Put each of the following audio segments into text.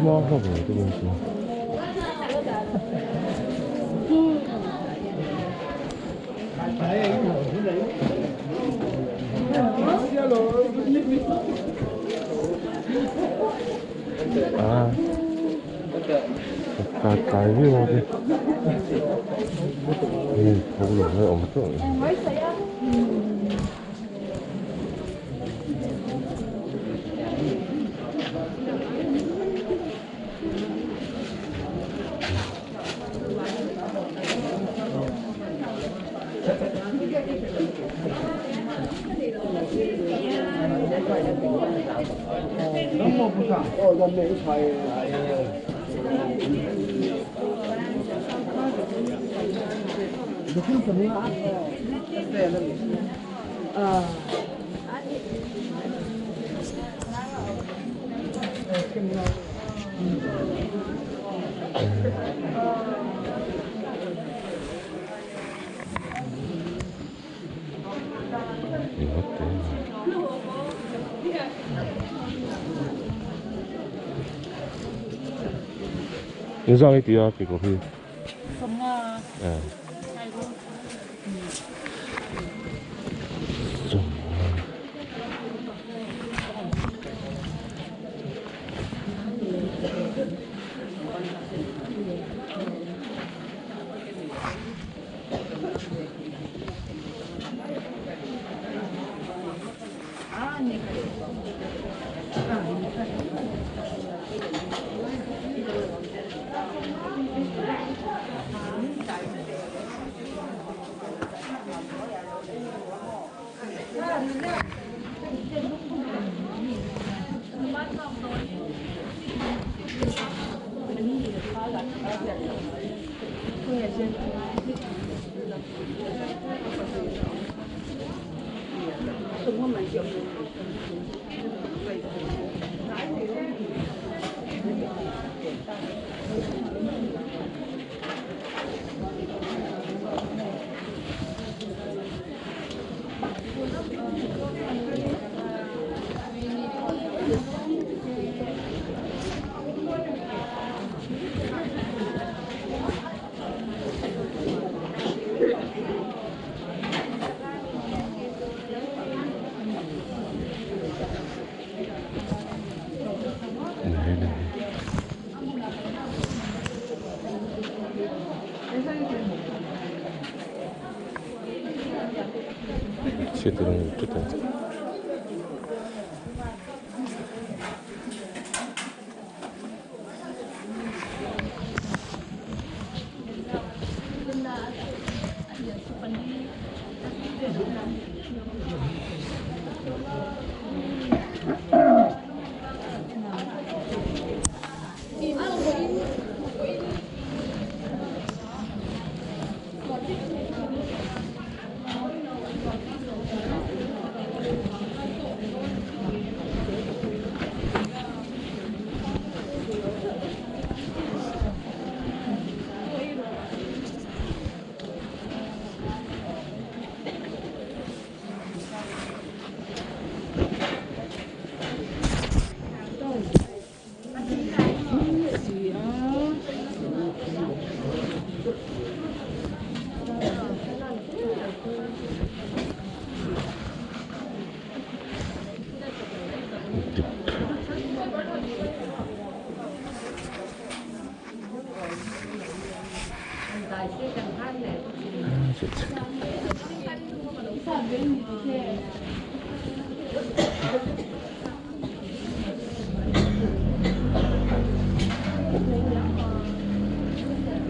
猫猫这个东西。啊，大大啲我啲，嗯，好浓啊，我唔中意。 이거 어때? 인상이 뒤야 이거 비. 예. 좀. 네. 切这种这种。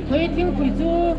可以听贵州。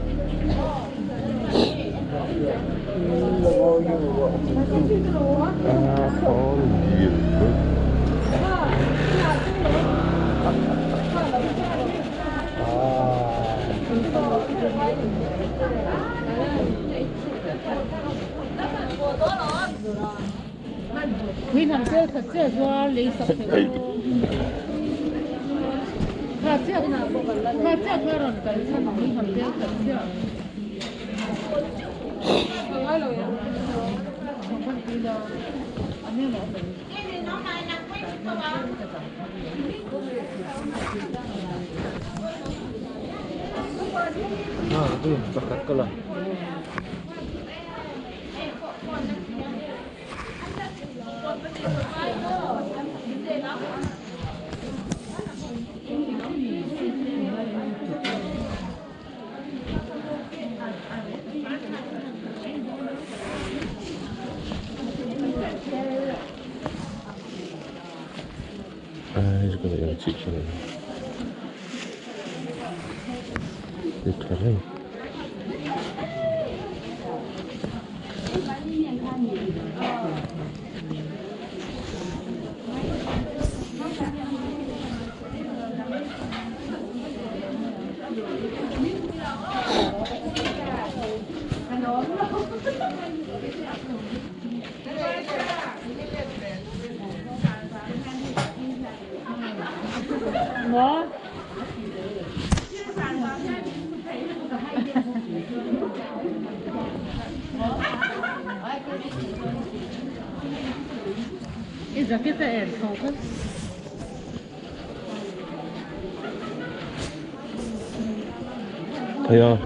係啊。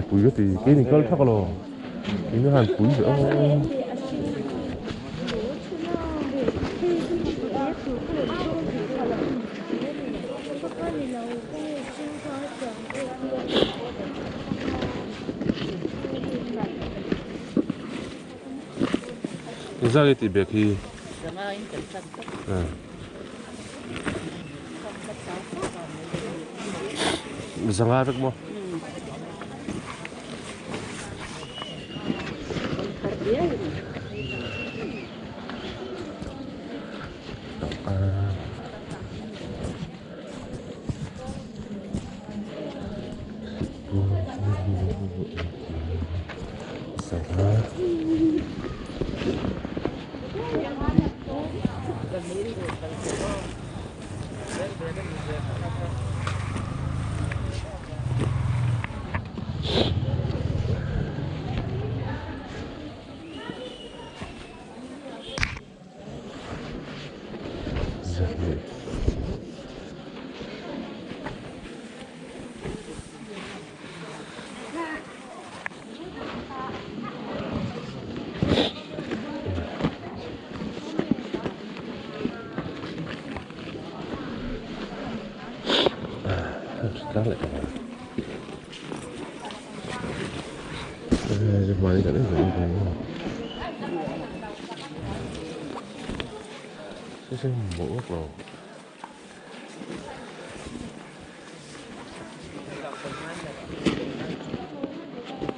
Pui cái thì cái này có thắc rồi, cái nó hàng pui rồi. Ra cái thì việc thì Zanga vek maw?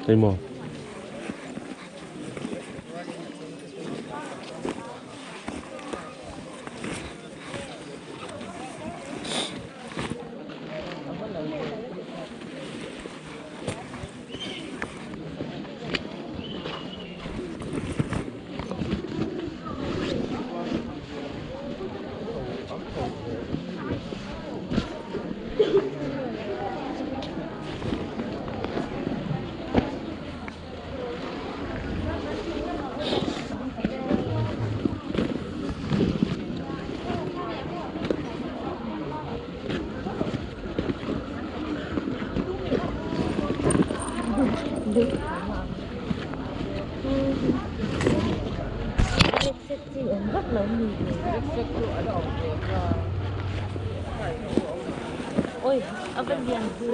Thấy mò. Ôi, ở bên biển thì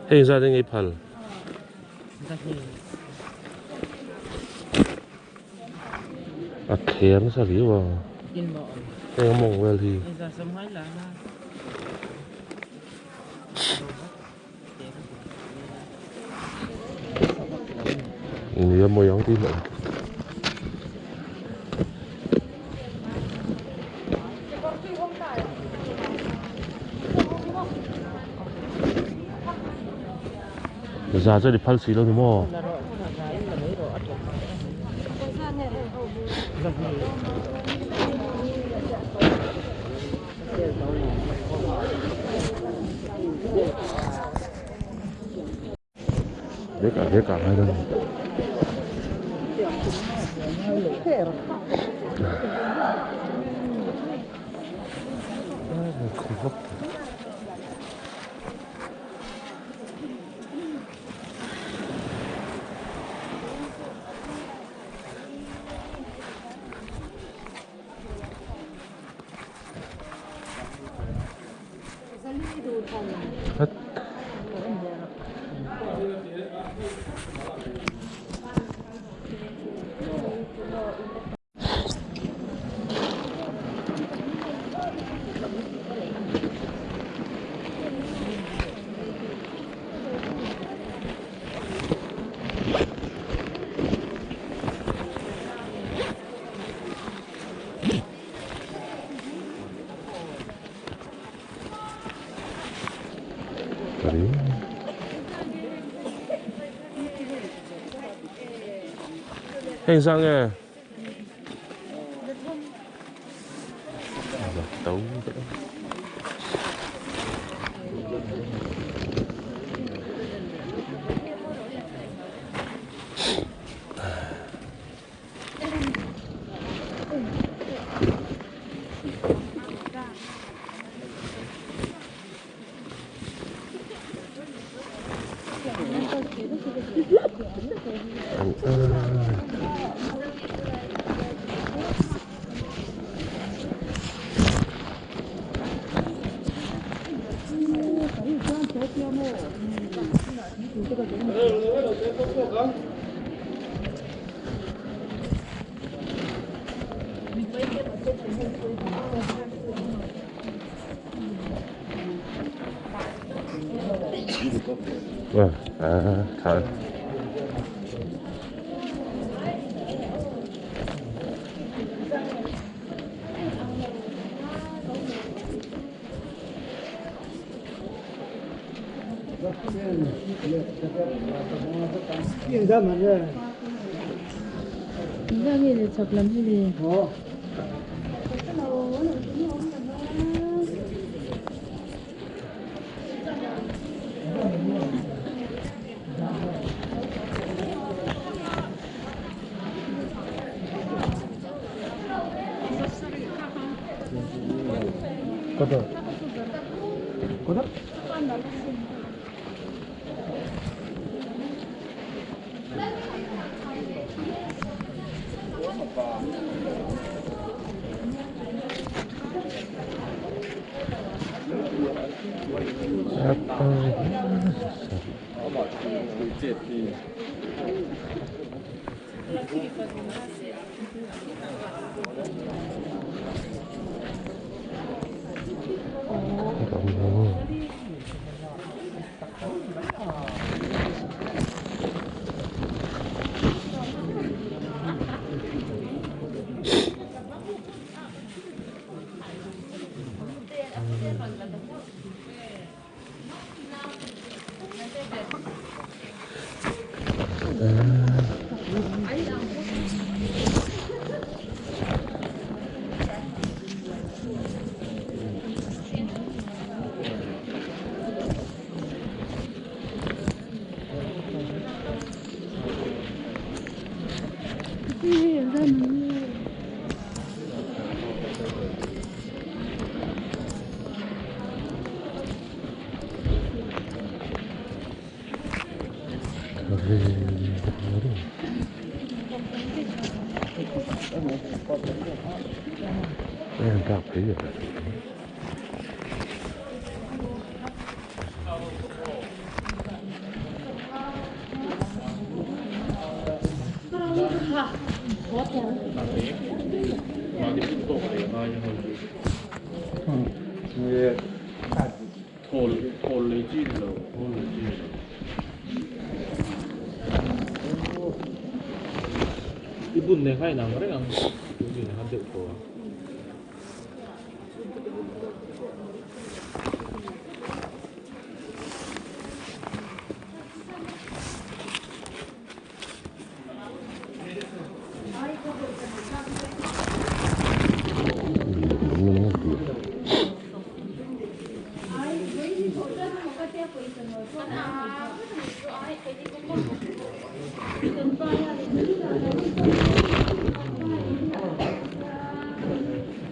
Hei za ding ei phal. A kher nasa riau a. Heng a mawng vel hi. Nia mawi ang tih hmel. Za chuan i phal si lo ni maw? Bag ah bag ah a ngai dawn a ni. Heng zah nge? À, thở.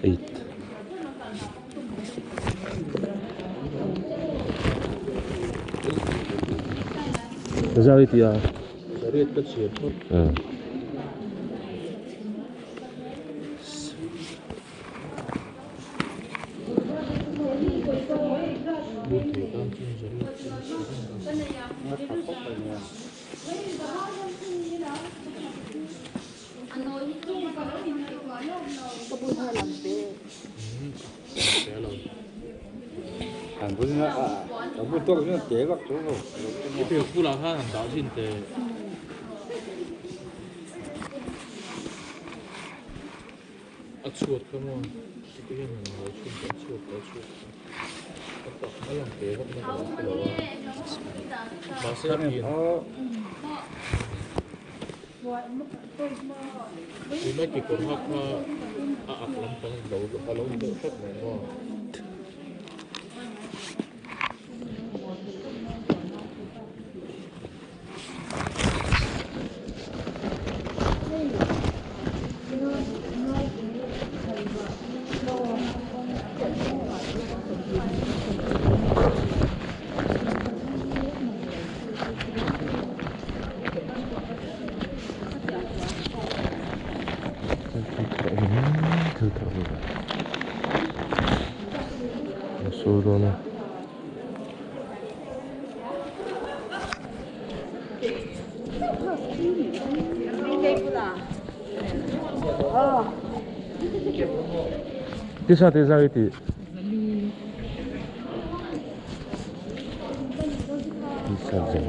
Eight. Zari ti a. Zariat ka chhiar phawt. A chhuat kha maw heti hian han ngawi chhun teh a chhuat teh a chhuat kha a tak a lang te vak na ka lo hre lo a mahse a pian tuna kekawr hak kha a ak lampang lo a lo ni deuh tlat mai maw. Sur dawn a. Tisa te zai ti. Tisa zai.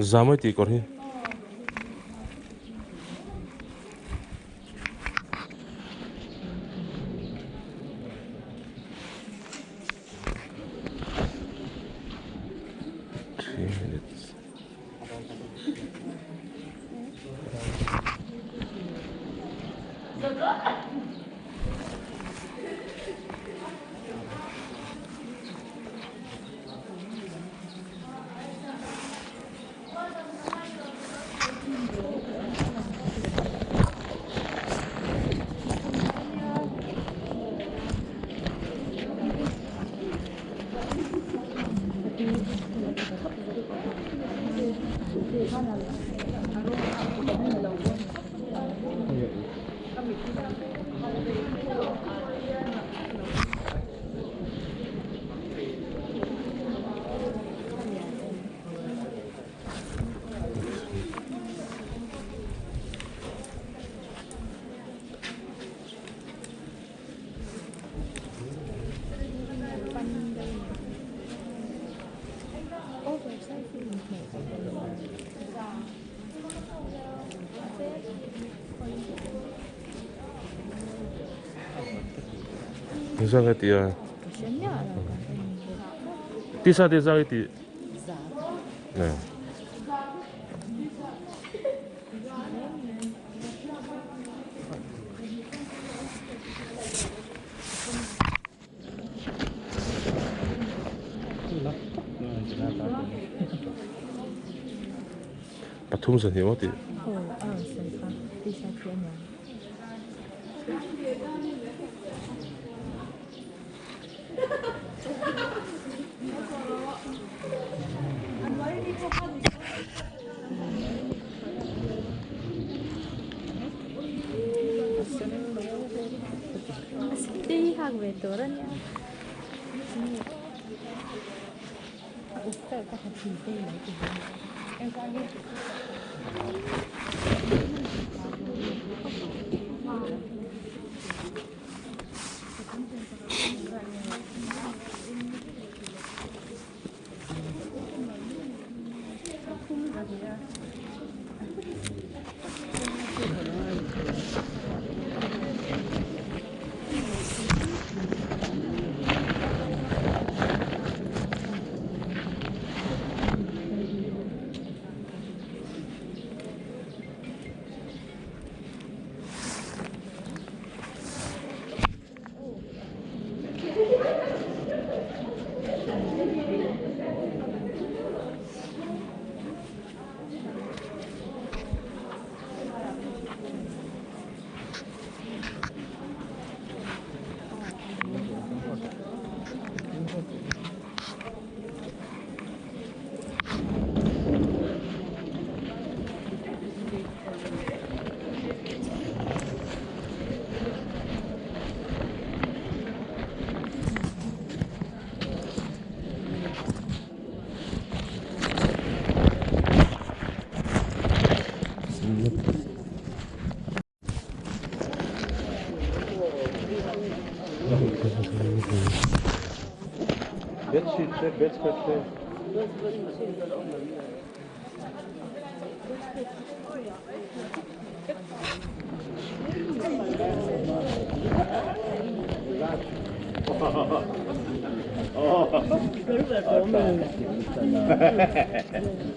Zamai tih kawr hi. 3 minutes. Zang a ti a. Tisa te zang i ti. Pathum zan hi maw tih. Bedsheet te bedspread te.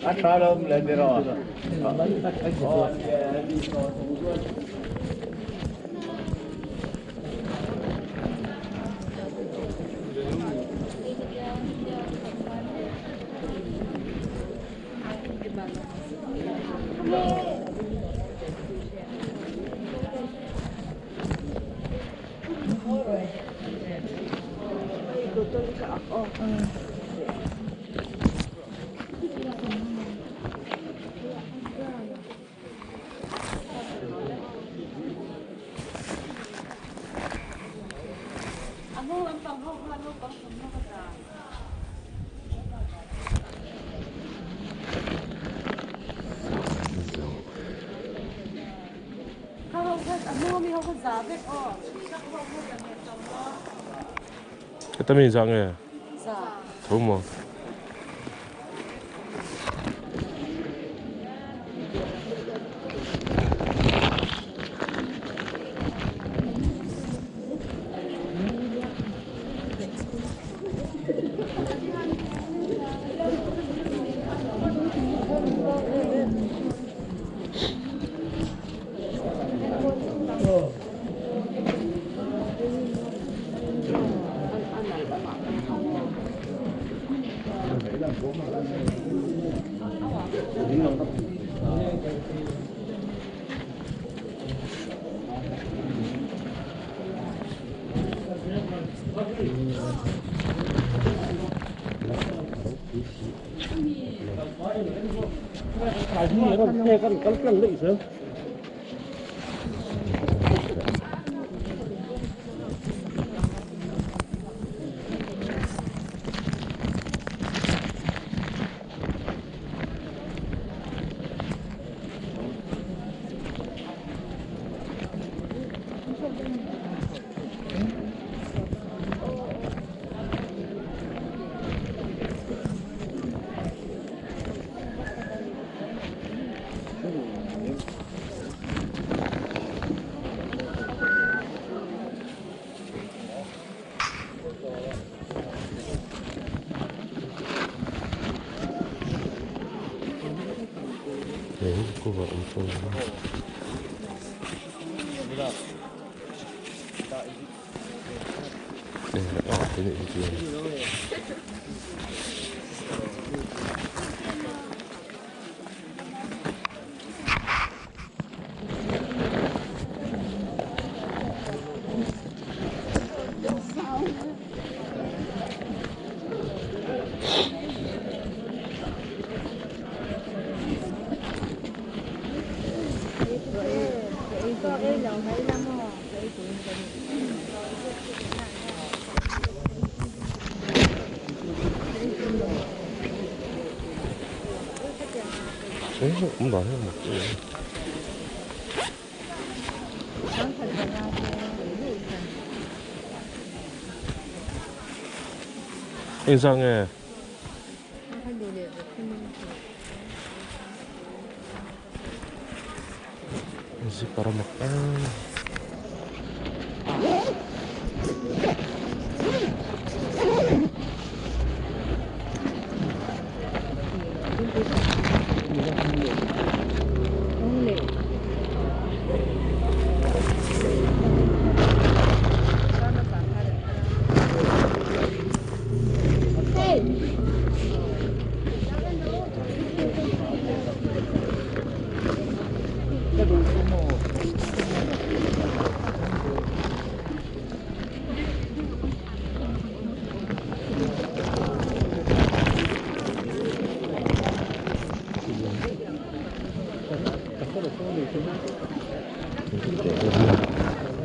A tha lo le ni ro. Heta mi zah nge? Tho maw? Engzah nge? Zipper a mak em.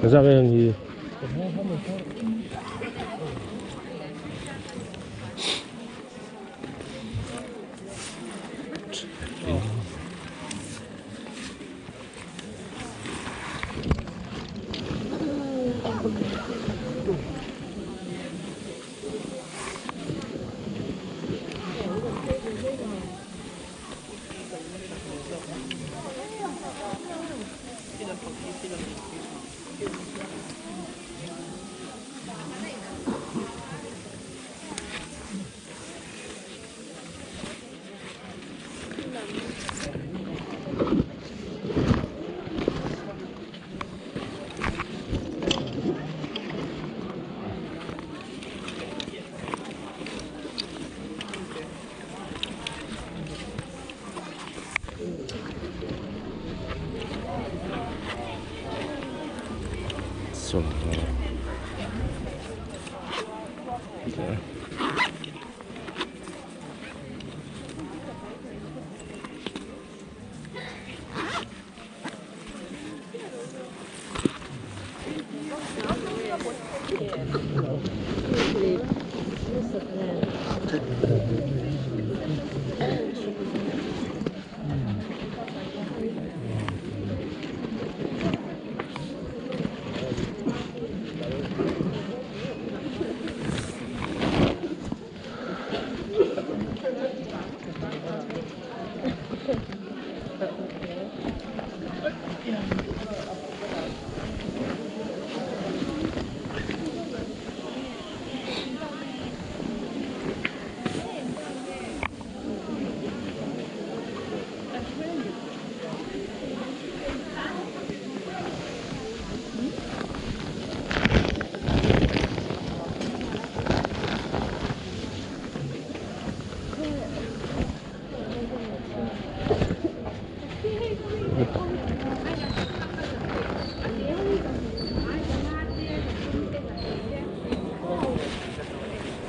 Engzah nge heng hi?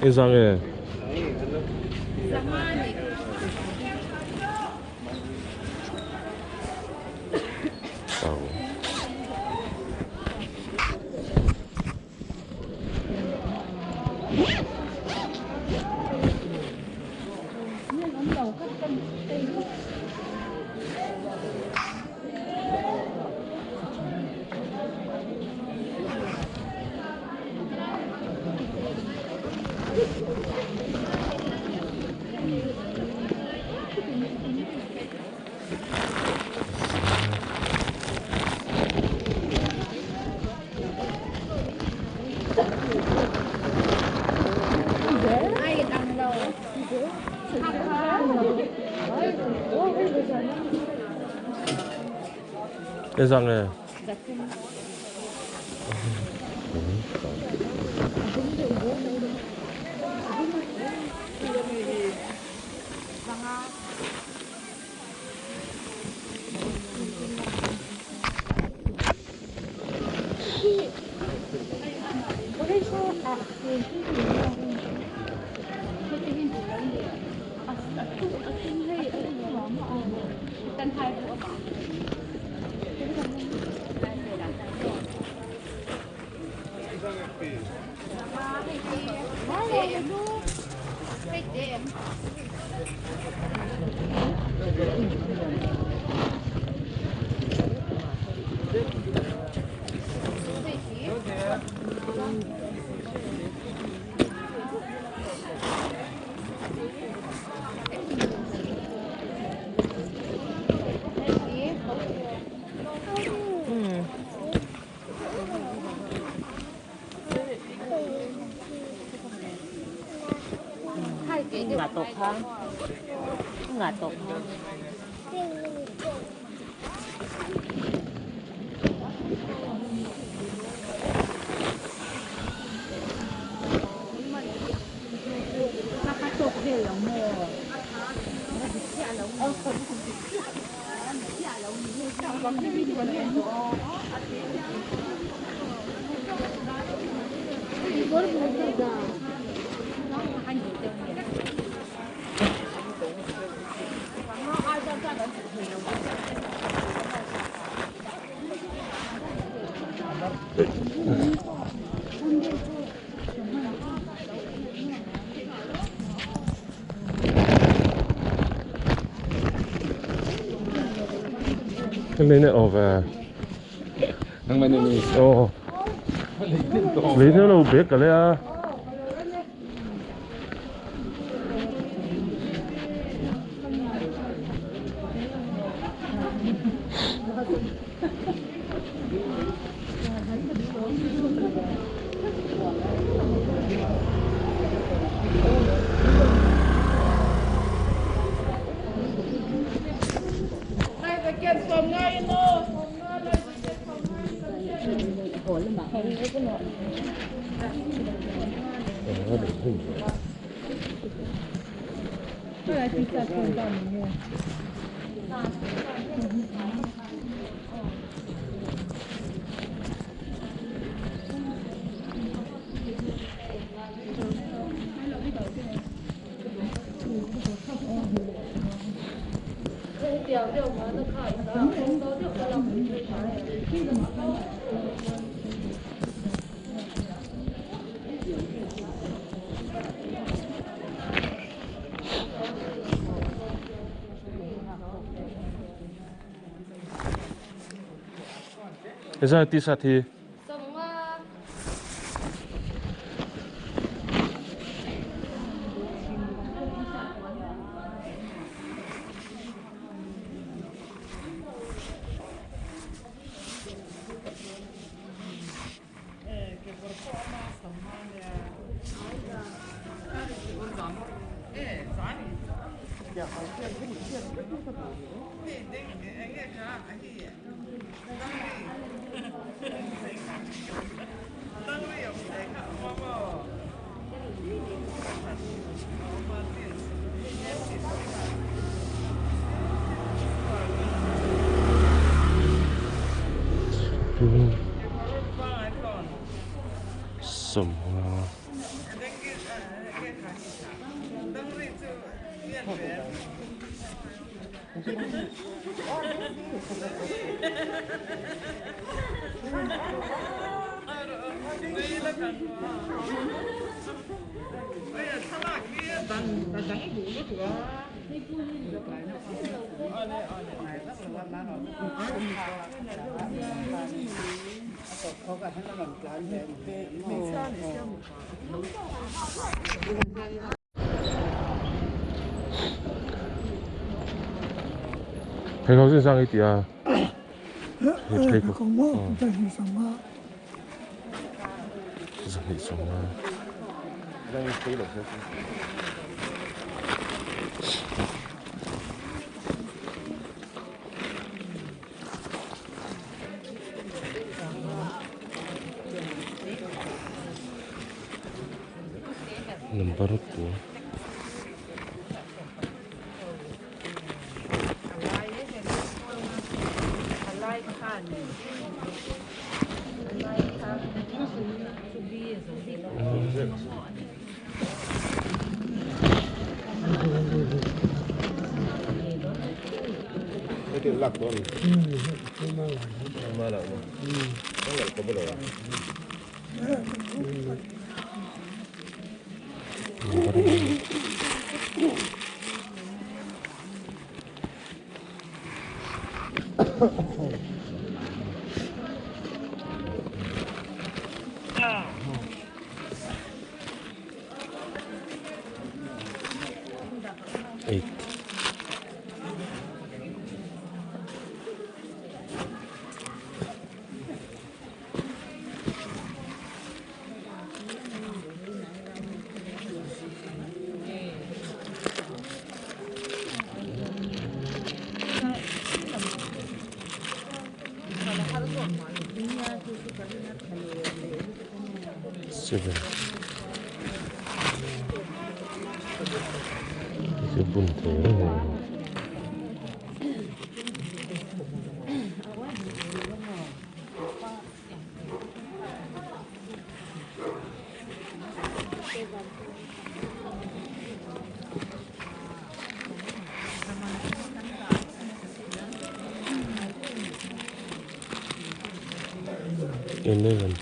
Engzah nge? Tau. Engzah nge? Minute of oh, 你听到别个咧啊？Esa t-shirt hi. Semua. Pheikhawk zin sang i ti a. Pheikhawk maw zahnih sawmnga. Zahnih sawmnga. Number pua. Eight. Seven. Cái bún thế này. 11.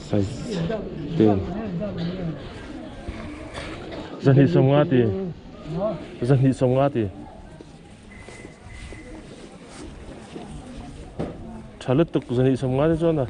Size 10. Zahnih sawmnga ti. Zahnih sawmnga ti. Tha lutuk zahnih sawmnga te chuan a.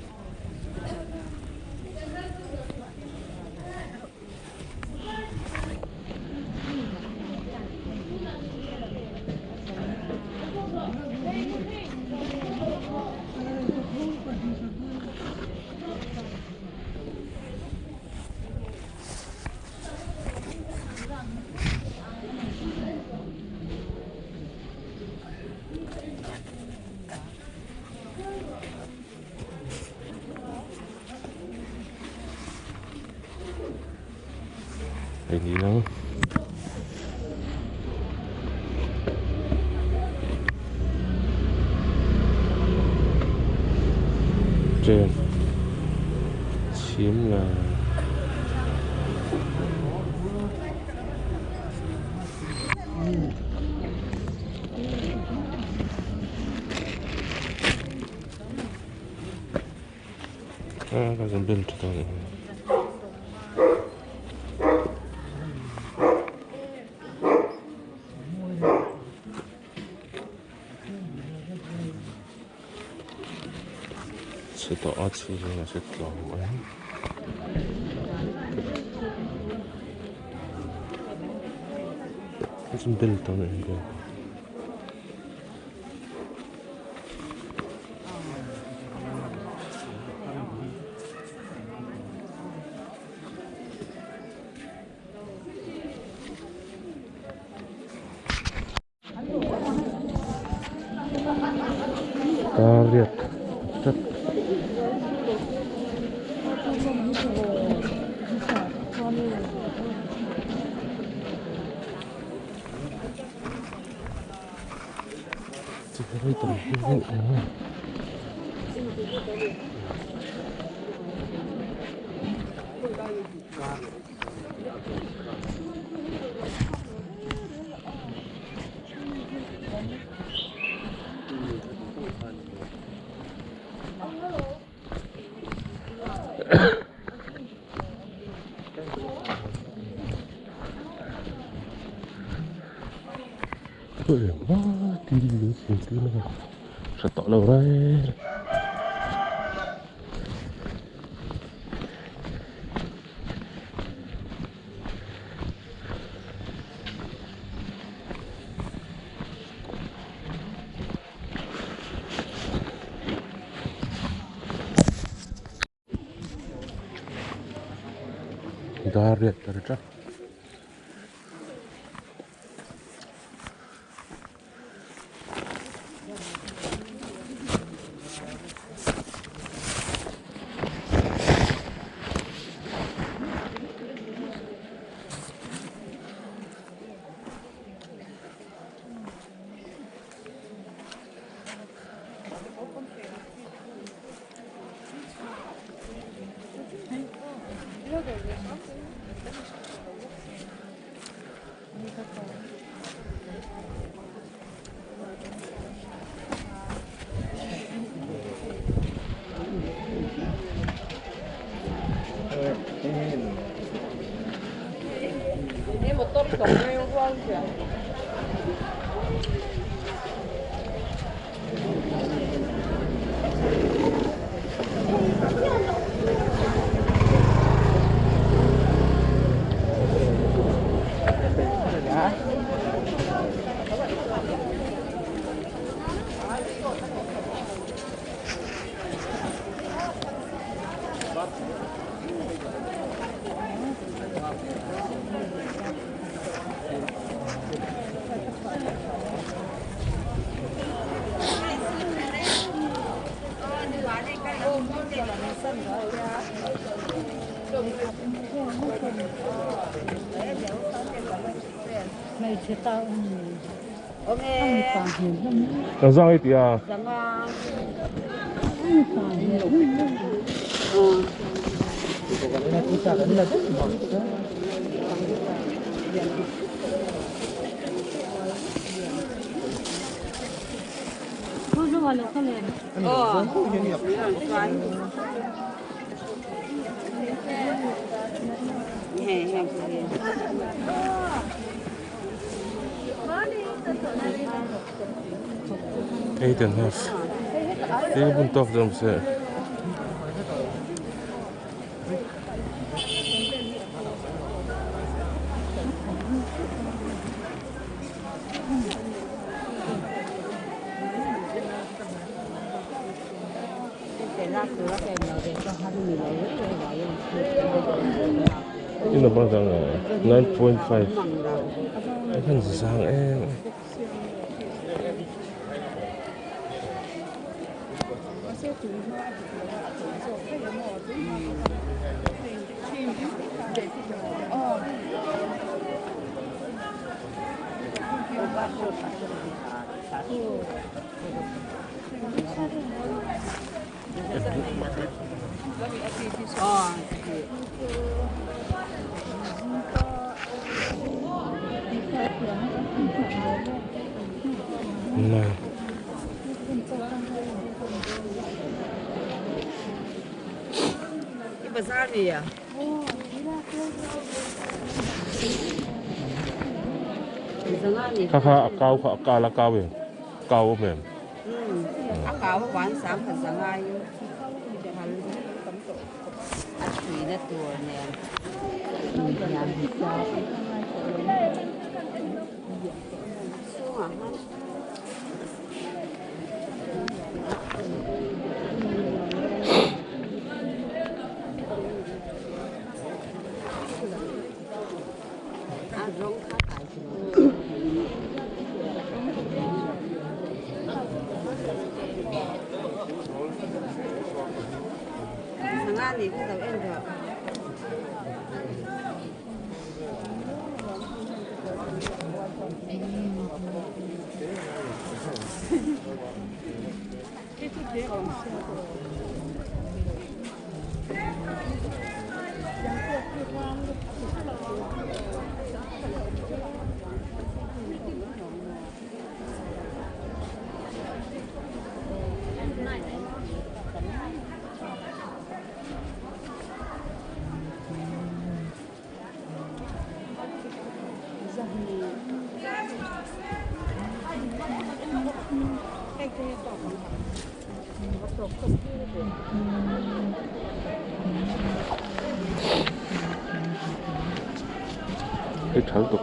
Hei ni ang. Train chhim la. A ka zan bel tha tawh a ni. chhe tawh a chhe hi mahse tlawm a ni. Bel tam em em. Pariat tlat. Hre tawh lo reng. Dar riat ta ri tlat. Ka zang i ti a. Eight and half. Eng bun tawk deuh se. In a bang zang 9.5 ai khan zang em. Nine. Kha kha a kau kha a kal a kau em kau awm em. A chhuina tur nen inhniam zat chhungah hian a rawng kha kai chu Sangha nih kha lo en rawh. Hei tha lutuk.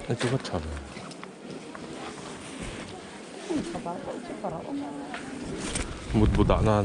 Hei chu ka tha ve. Mutbu dah nan.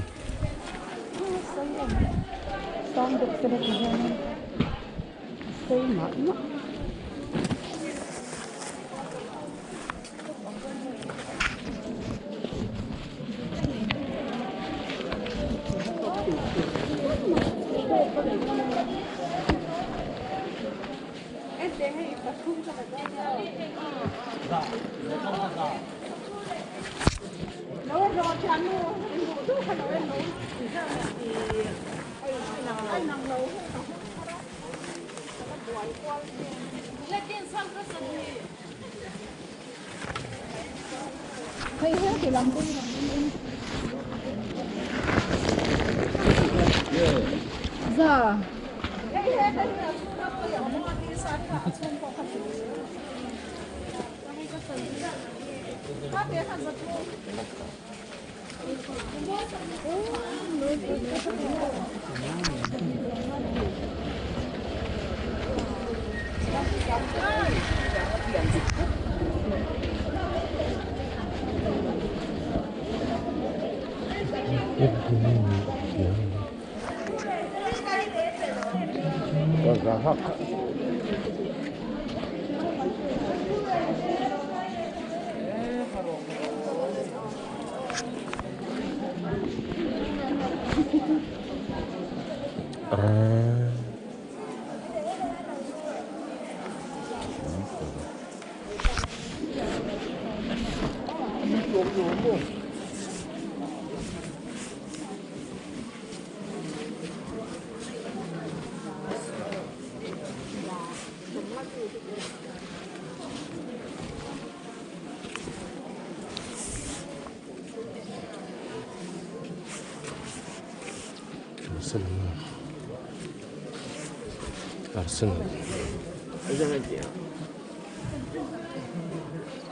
Arsenal.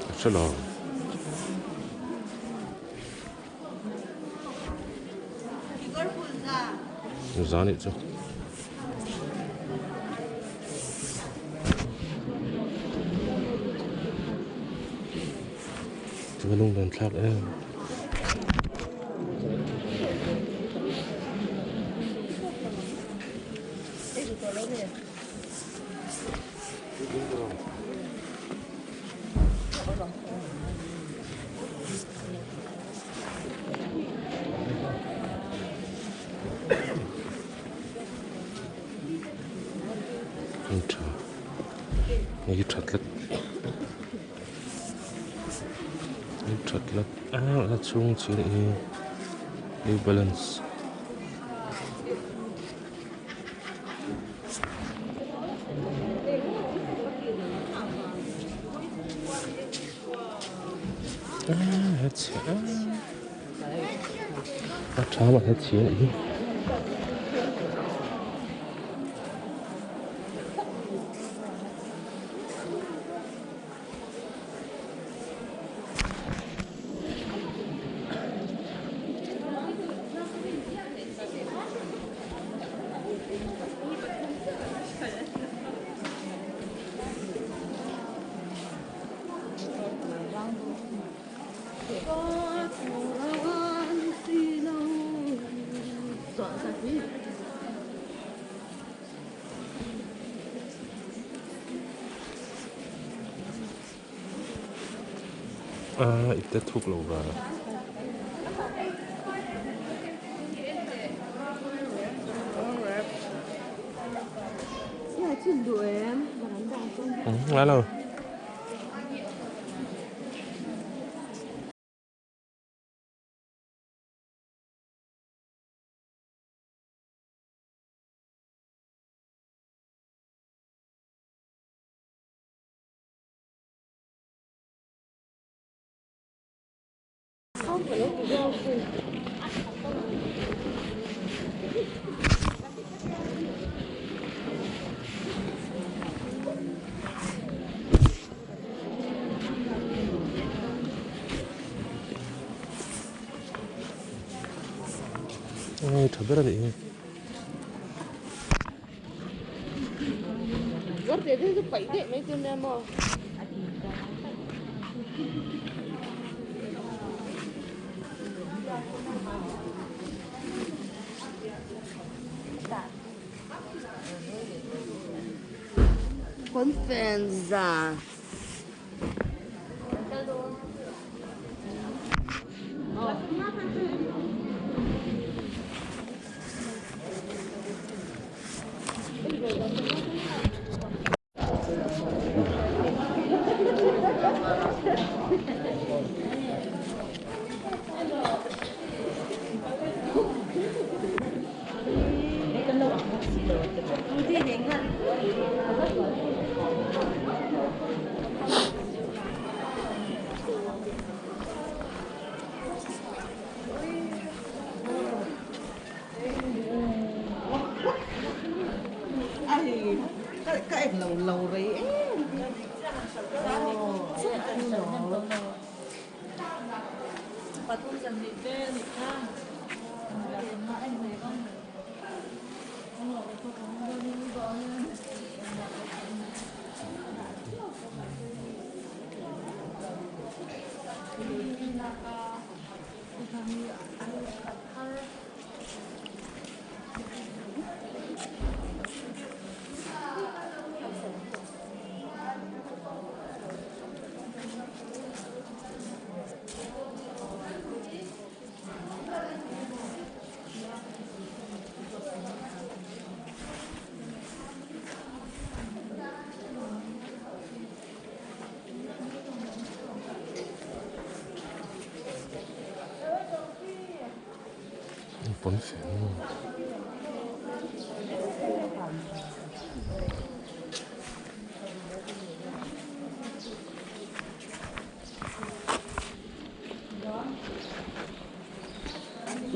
Arsenal. Za nih chu. Chu lung dan thlak em. Tha hei hi tha tlat hei tha tlat a a chhung chhing hi new balance. A tha mah hian chhi a nih hi. A ipte thuk lo va. Ngai lo. Ui tha ber a nih hi.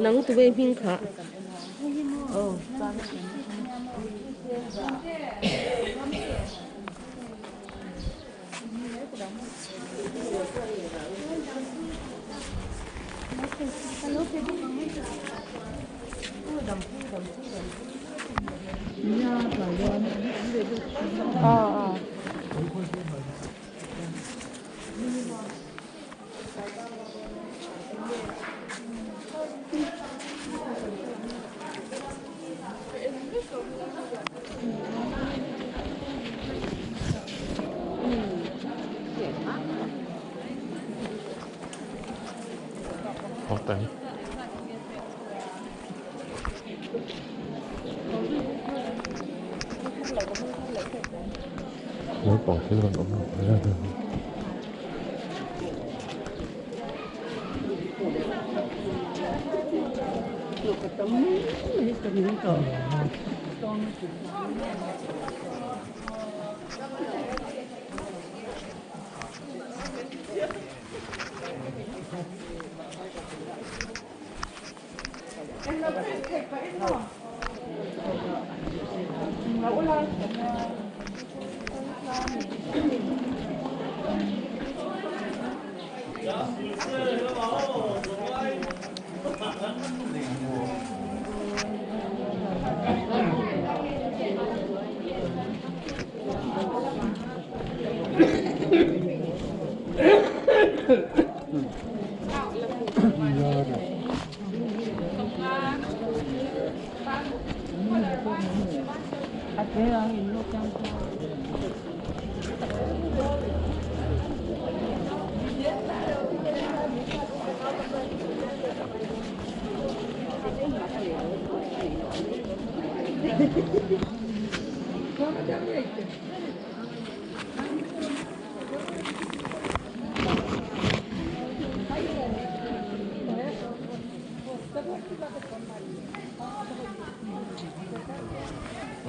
Nang tu ve hming kha. Okay. Naupang thil rawn awm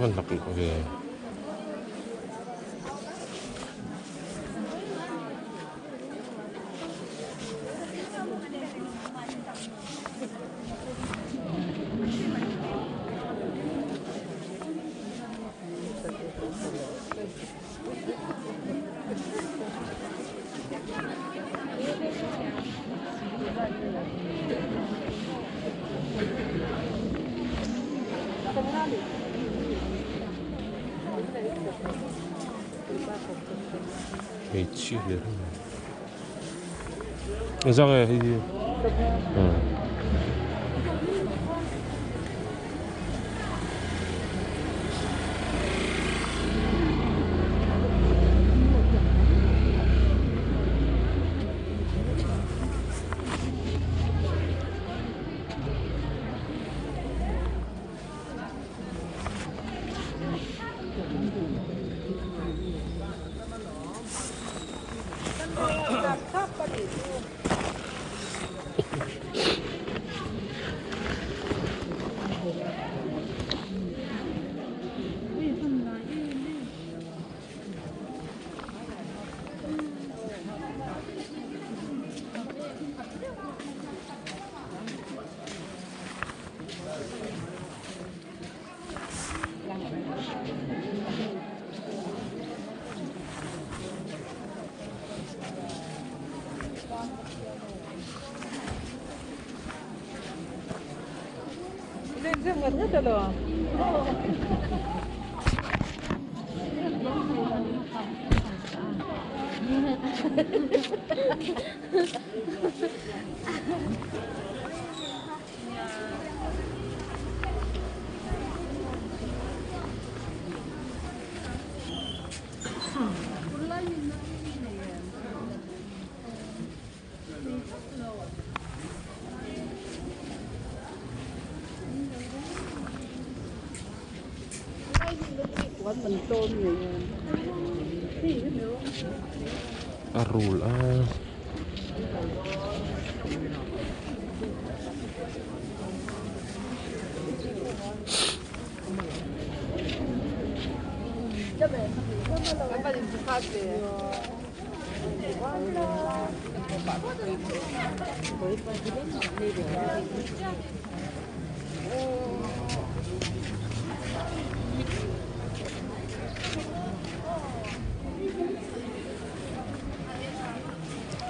An lak loh ve. Hmeichhia hlir a ni. Engzah nge hei hi? A rul a.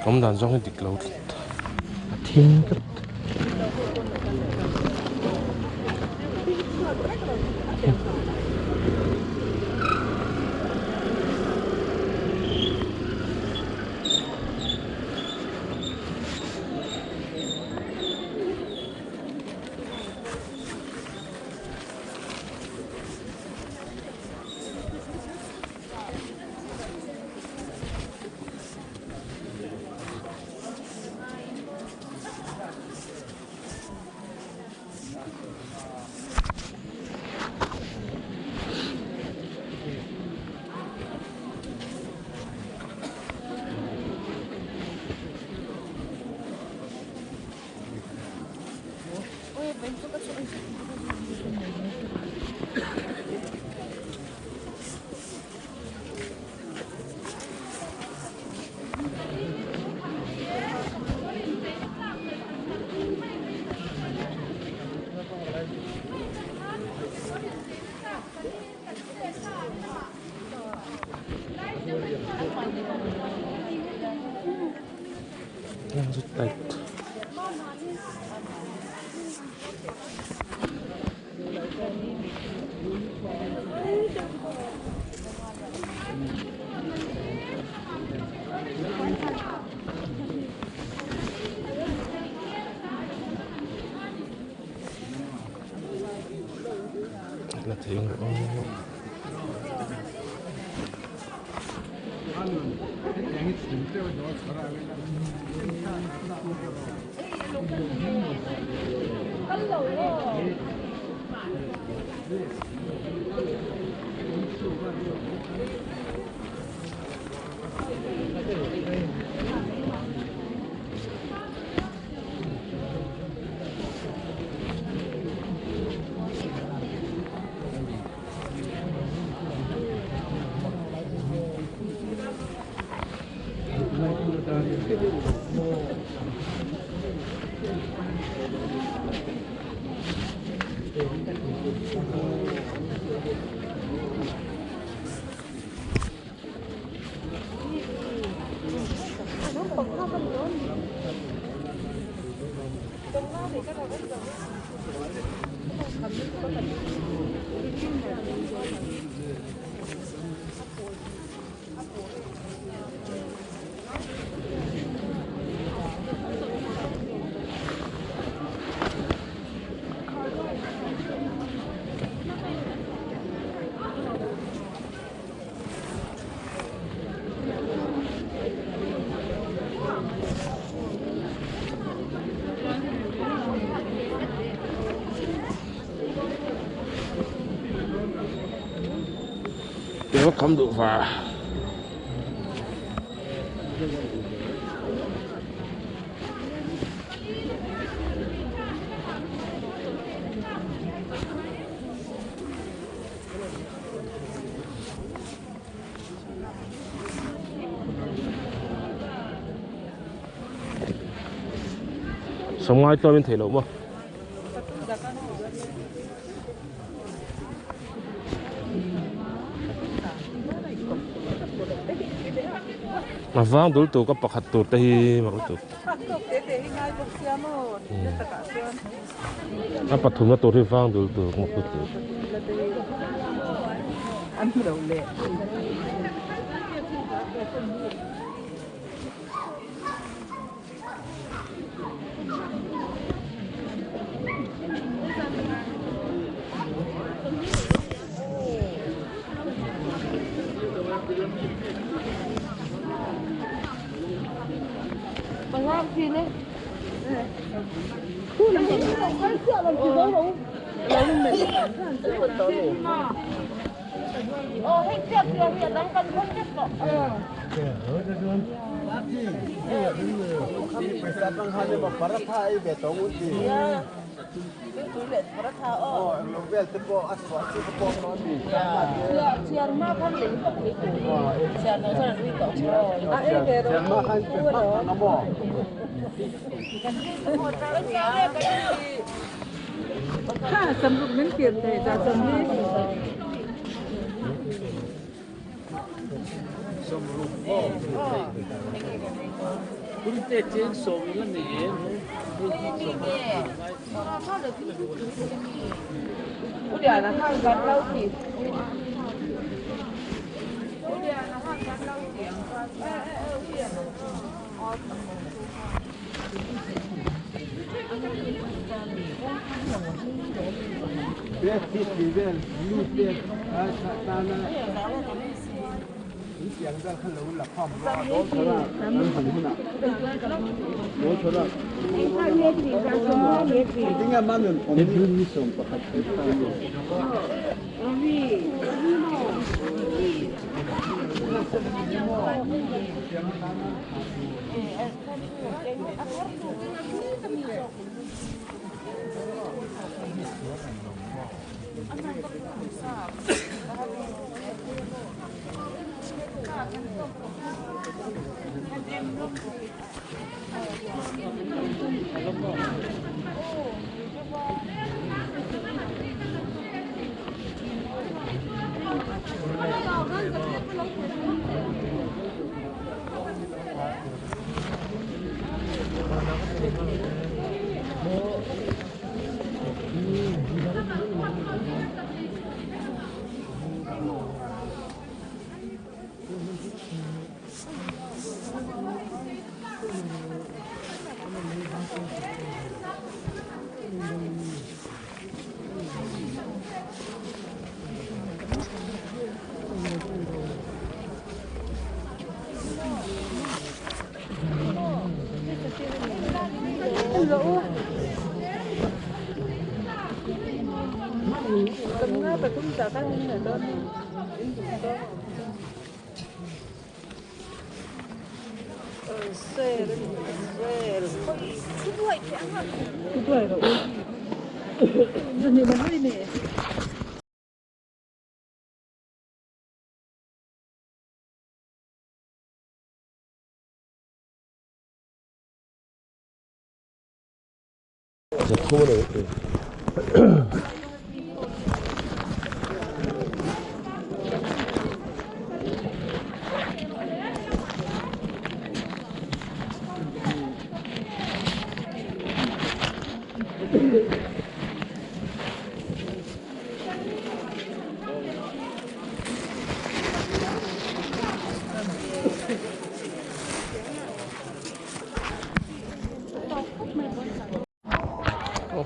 Awm dan zawng hi dik lo tlat a thim tlat. Rất tight. Là thiện rồi. Nó không được vào. Sống ngay cho bên thể lộ mà. Mà vang dul tu ka pakhat tur te hi mak tu. A pathum na tur hi vang dul tu mak tu. An lo le.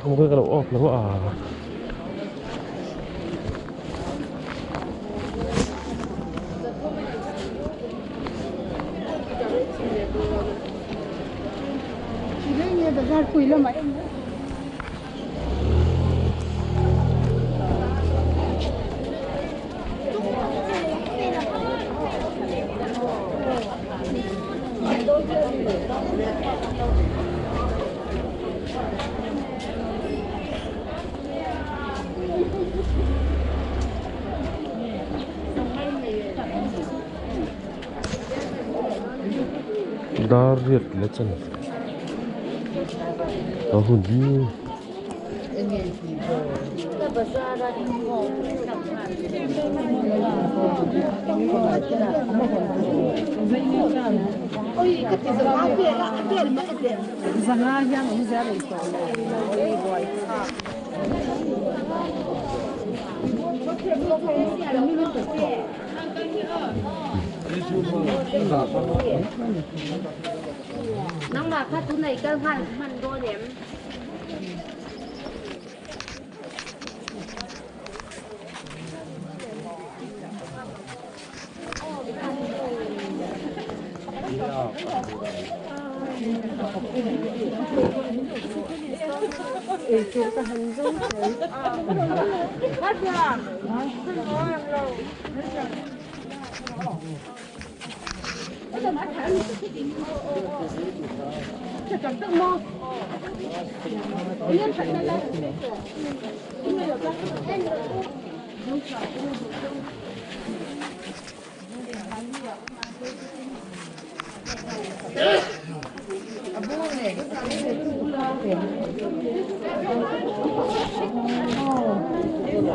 Không có cái đầu ốp lắm à. Dar riat le chan a hun hi Nang mà phát thứ này cơ hoàn mình đôi điểm.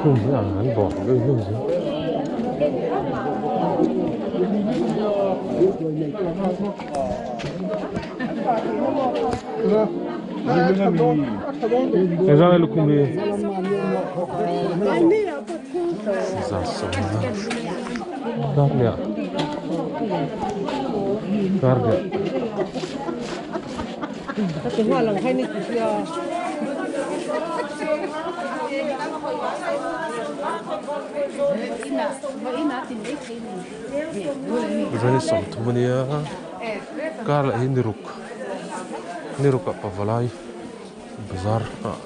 Không biết là hắn bỏ cái gì. Ra lục cùng đi. Dạ sống. Cát nè. Cát nè. Cái hoa lần hay này thì Vawiin sawmthum a nia kar leh hi ni ruk ni ruk ah pavalai bazar ah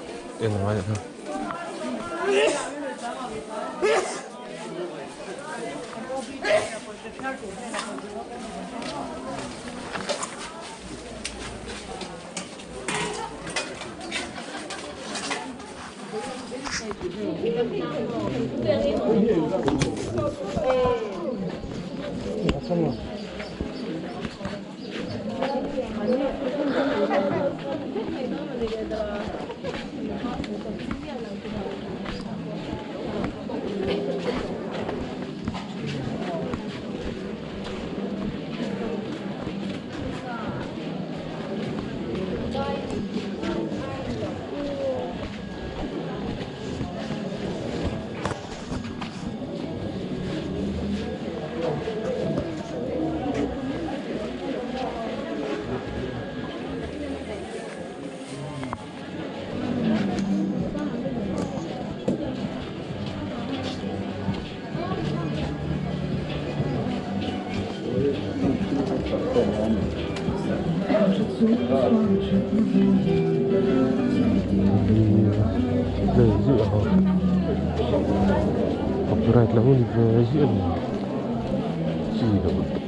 en a ngai a. Copyright lo ni ve ziah a ni chi lo lutuk.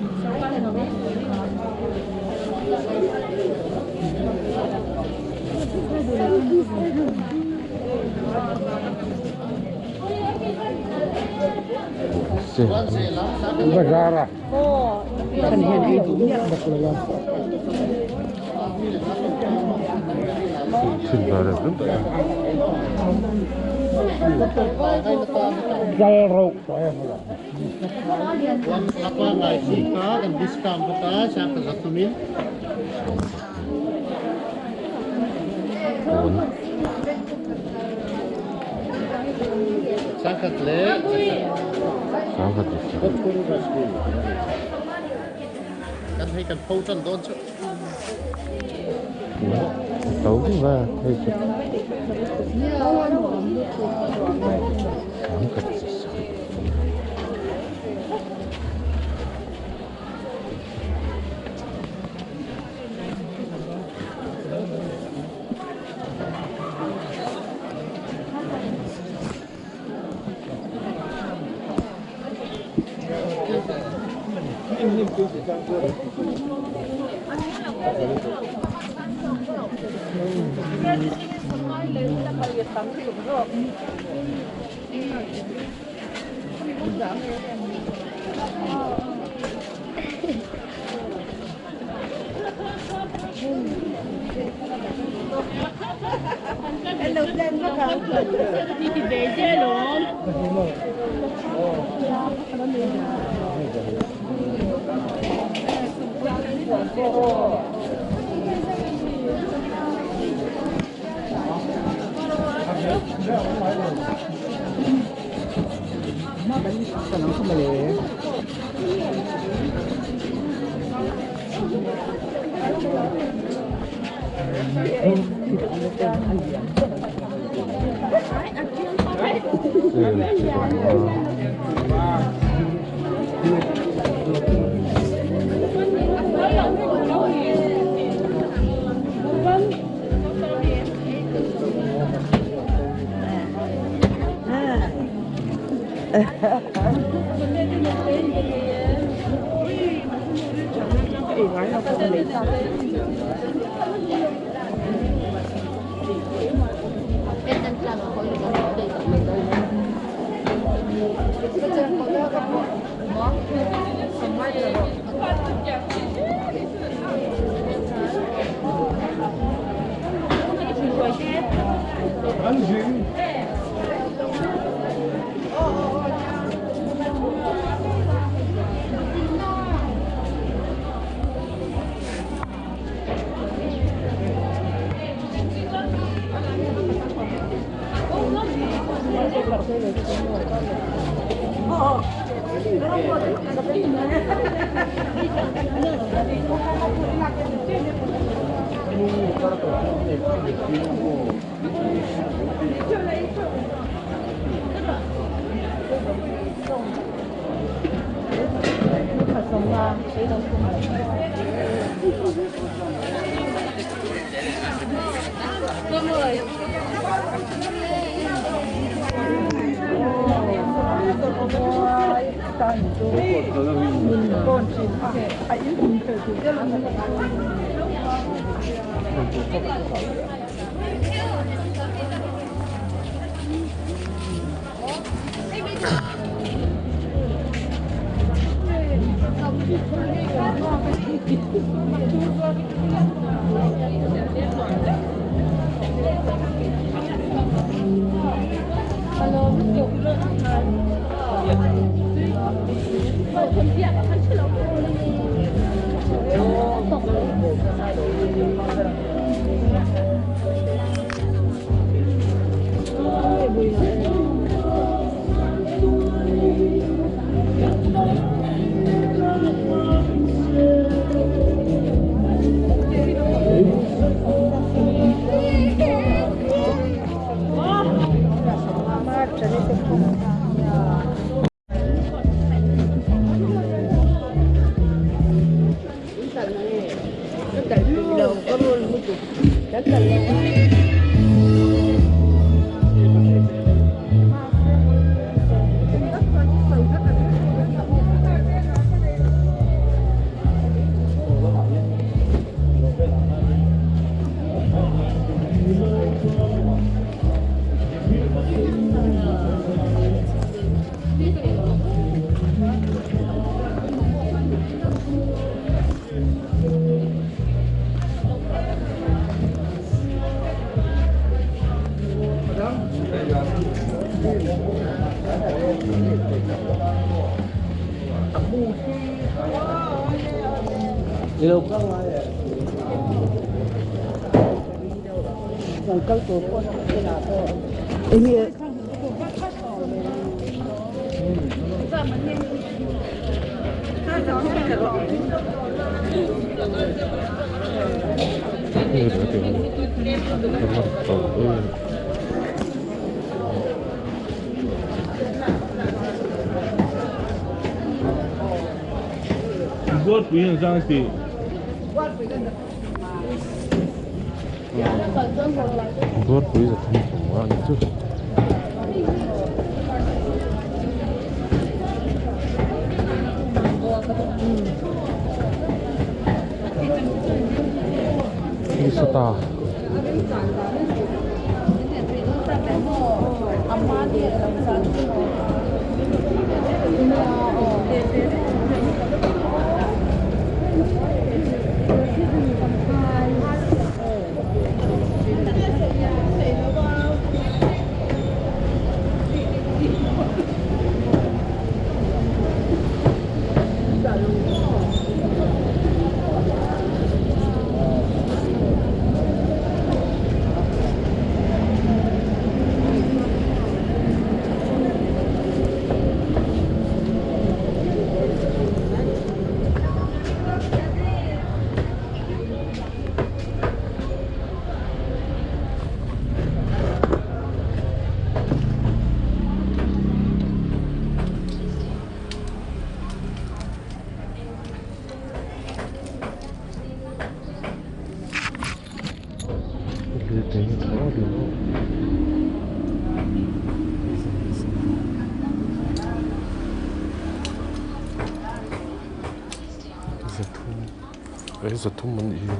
Zathum an nih hi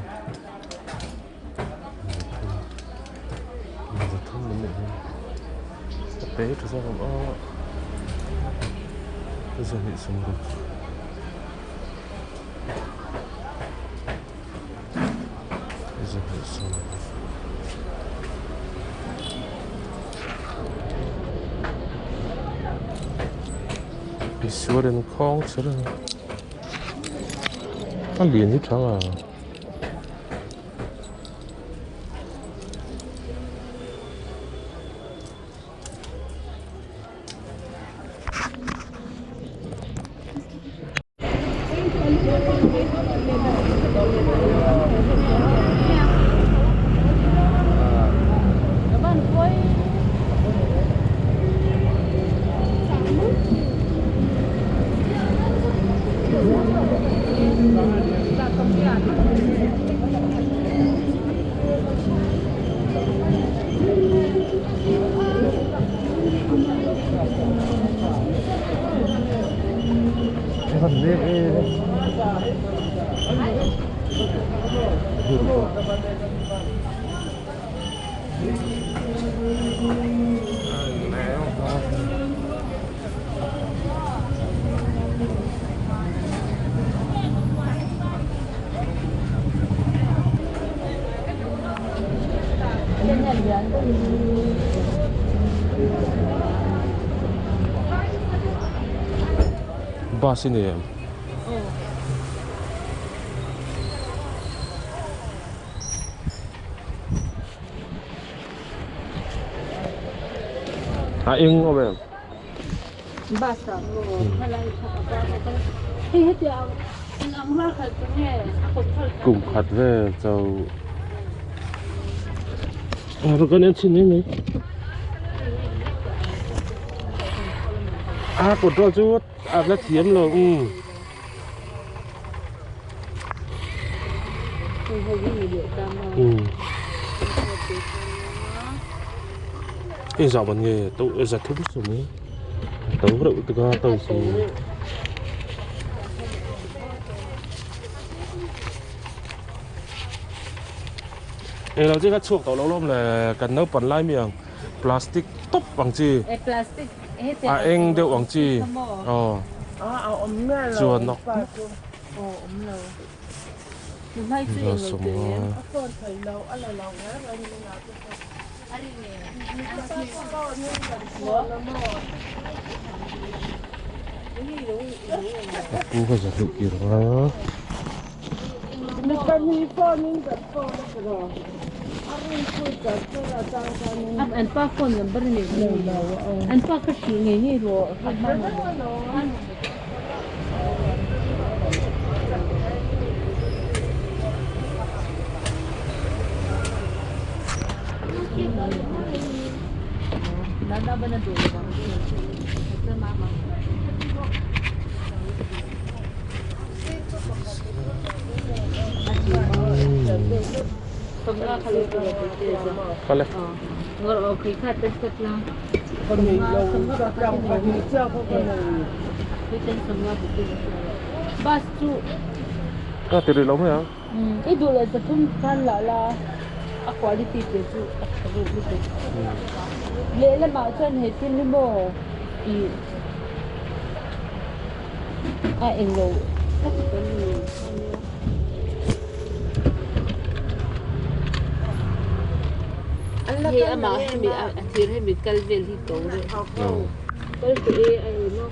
zathum an nih hi a pe tha zawk ang a zahnih sawmruk zahnih sawmruk. Misual in khawng chher a ni. A lian hi tha a. khan mek e Bus i nei em? A eng awm em? Bus ah hei heti ang eng ang rual khalh chu nge a kawt khalh Kum khat vel chauh a kan en chhin mai mai a kawt rual chu a la thiam lo umm. Eng zah ban nge to za thum sawm e to reuh tuk a to si. Eng lo chi kha chhuak tawh lo lawm le kan naupang lai mi ang plastic tawp ang chi. A eng deuh ang chi aw chuan nawk a pu ka za hluh kir ngai a. An pa phone number a nei an pa kha hrih ngei ngei rawh Kal e. Ka ti rih lo mai ang. I duh leh zathum khan lah la a quality te chu a tha deuh lutuk. Lehlamah chuan he thil hi maw ih a englo tak kan ni. Hei amah hemi a thir hemi kal vel hi ko reuh. Kal teh e a en a.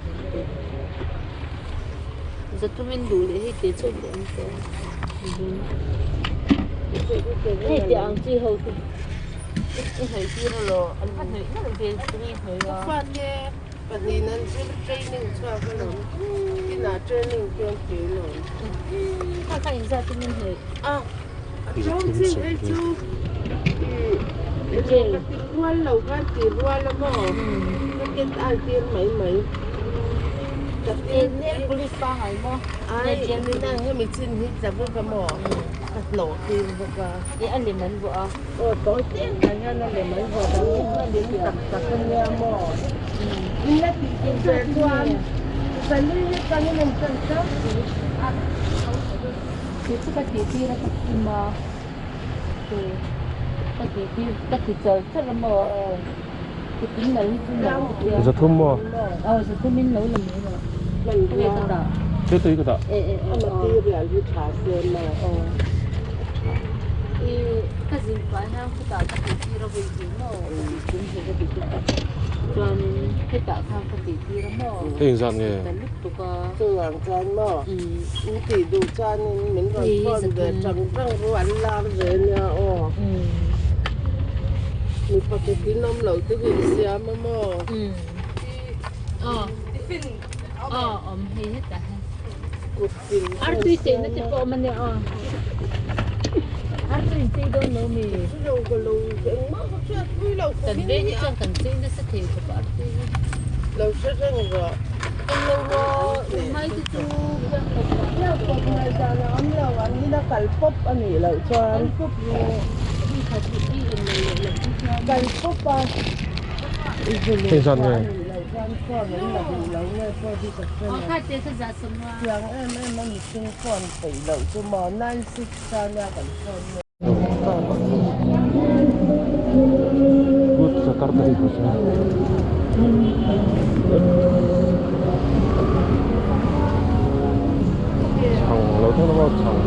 Zathumin duh leh hei te chauh pawh an tawh a. Hei tih ang chi ho chu i hnawih tir elaw an va hnawih nalh ve chu i hnawih a. Pahnih an zir training chhuak alawm kinah training te an pe alawm. Kha kha inzat chu min hnawih. A a tlawm chin hei chu i ka ti rual lo khan ti rual a maw ka ken al tir mai mai. Ka ti Police pangai maw? Ai nina hemi chin hi tla bawk a maw ka hnawh tir bawk a. E a lem an vuah a. Aw tawi te ang hian a lem an vuah dang hi a lem tak tak a nia maw. In la tih duh ve chuan Sali hi tangin an tan tlat a. Kei chu ka tih tir a ka tum a, ka tih tir ka ti char char a maw ka tun lo hi chu lo ka tia. Zathum maw? Aw zathum in lo la mai rawh. Khawnge ka dah? He tui ka dah. E e A material hi tha se maw? Aw. I ka zin pah hian khutah ka tih tir a vawi tih maw? Ka tih tum hi ka ti tuk a. Chuanin hetah khan ka tih tir a maw? Hei engzat nge? Ta lutuk a. Chuvang chuan maw? In tih duh chuanin min rawn phone ve tang tang ru an lar ve nia aw. Mipa ke tin awm lo te hi i siam a maw? Aw. Aw awm hei hetah hian. Kut tin Artui cheina te pawh awm a nia aw. Artui in chei dawn lo mi? Lo ka lo engmah ka hriat pui lo Kan veng hi chuan kan chei nasa thei khawp a artui hi. Lo hre reng rawh. Eng lo rawh mai te chu piang kawp ah. Piang kawp ngaihdan a awm lo an ina kal pawp a nih loh chuan. Kal pawp rawh hei khat hi i en lo leh loh te chuan. Kal pawp a i zu luh Hei zan kha nge? a nih loh chuan. Good Saturday po siya. Chhang lo theuh lawm a chhang.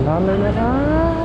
ร้านเลยนะครับ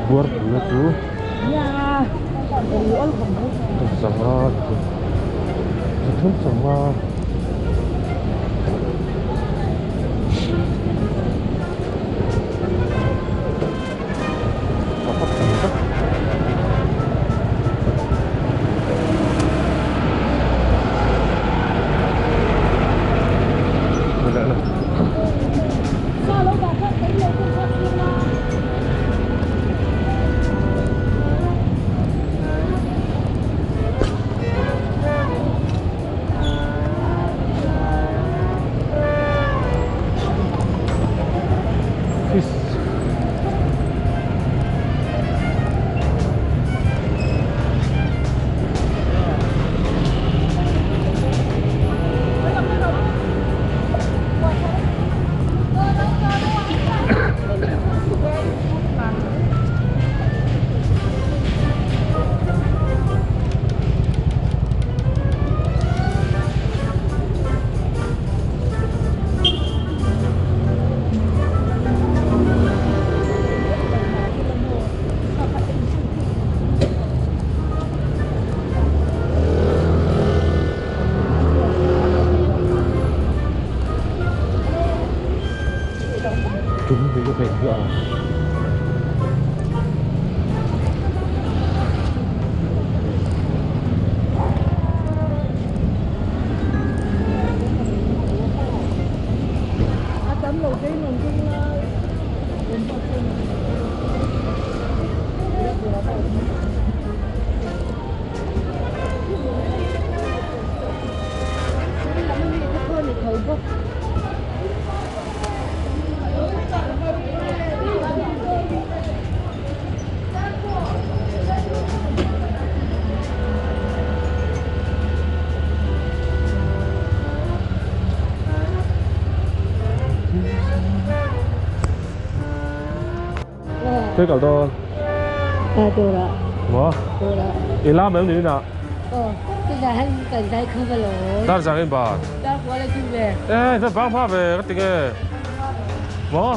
Buar dulu tuh. Ya. Sangat. Sama. Chúng thì có thể nữa. Thế cậu tôi. À, được rồi. Mà. Được rồi. Thì làm em đi nào. Cái này anh cần thấy không phải lỗi. Ta sang em bà. Ta qua lại chung về. Ê, ta bán phá về cái tiền. Mà.